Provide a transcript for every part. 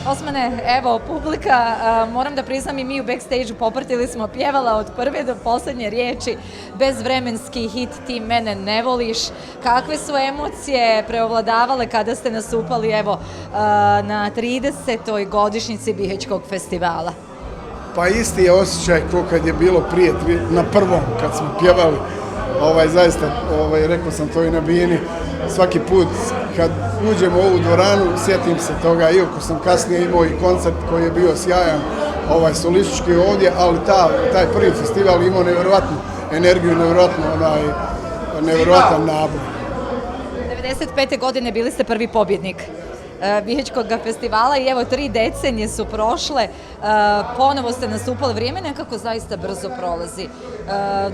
Osmane, evo, publika, moram da priznam i mi u backstage-u poprtili smo, pjevala od prve do poslednje riječi, bezvremenski hit Ti mene ne voliš. Kakve su emocije preovladavale kada ste nastupali, evo, na 30. godišnjici Bihaćkog festivala? Pa isti je osjećaj kao kad je bilo prije, na prvom, kad smo pjevali. Zaista, rekao sam to i na bini, svaki put kad uđemo u ovu dvoranu, sjetim se toga, iako sam kasnije imao i koncert koji je bio sjajan, solistički ovdje, ali taj prvi festival imao nevjerojatnu energiju, nevjerojatan naboj. 95. godine bili ste prvi pobjednik Bihaćkog festivala i evo 3 decenije su prošle, ponovo ste nastupali, vrijeme nekako zaista brzo prolazi.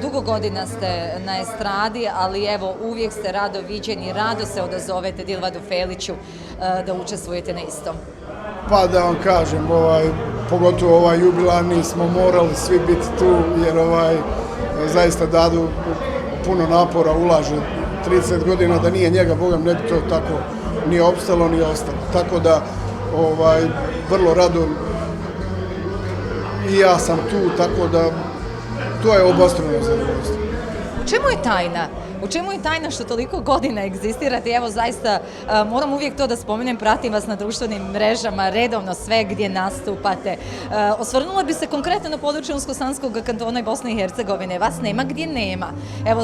Dugo godina ste na estradi, ali evo uvijek ste rado viđeni, rado se odazovete Dilvadu Feliću da učestvujete na istom. Pa da vam kažem, pogotovo ovaj jubilarni smo morali svi biti tu jer zaista Dadu puno napora ulaže 30 godina, da nije njega, Bogam, ne bi to tako nije opstalo, nije ostalo. Tako da, vrlo rado i ja sam tu, tako da to je obostrano zadovoljstvo. U čemu je tajna? U čemu je tajna što toliko godina egzistirate? Evo, zaista, moram uvijek to da spomenem, pratim vas na društvenim mrežama, redovno sve gdje nastupate. Osvrnula bi se konkretno na području Unsko-Sanskog kantona i Bosne i Hercegovine. Vas nema gdje nema. Evo,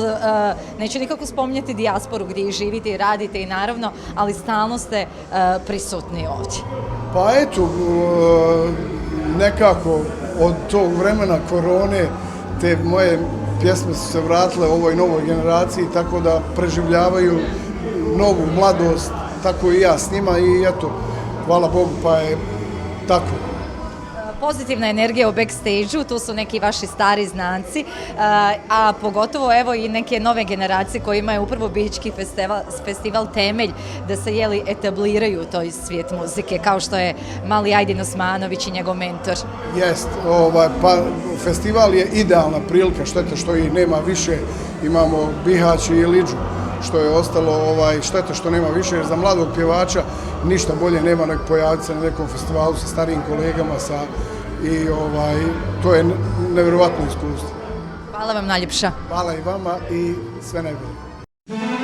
neću nikako spominjati dijasporu gdje i živite i radite i naravno, ali stalno ste prisutni ovdje. Pa eto, nekako od tog vremena korone te moje pjesme su se vratile ovoj novoj generaciji, tako da preživljavaju novu mladost, tako i ja s njima i eto, hvala Bogu, pa je tako. Pozitivna energija u backstage-u, tu su neki vaši stari znanci, a pogotovo evo i neke nove generacije kojima je upravo Bihaćki festival temelj da se etabliraju u toj svijet muzike, kao što je mali Ajdin Osmanović i njegov mentor. Jest, pa festival je idealna prilika, šteta što i nema više, imamo Bihać i Ilidžu, što je ostalo, šteta što nema više, jer za mladog pjevača ništa bolje nema nego pojaviti se na nekom festivalu sa starijim kolegama i to je nevjerojatno iskustvo. Hvala vam najljepša. Hvala i vama i sve najbolje.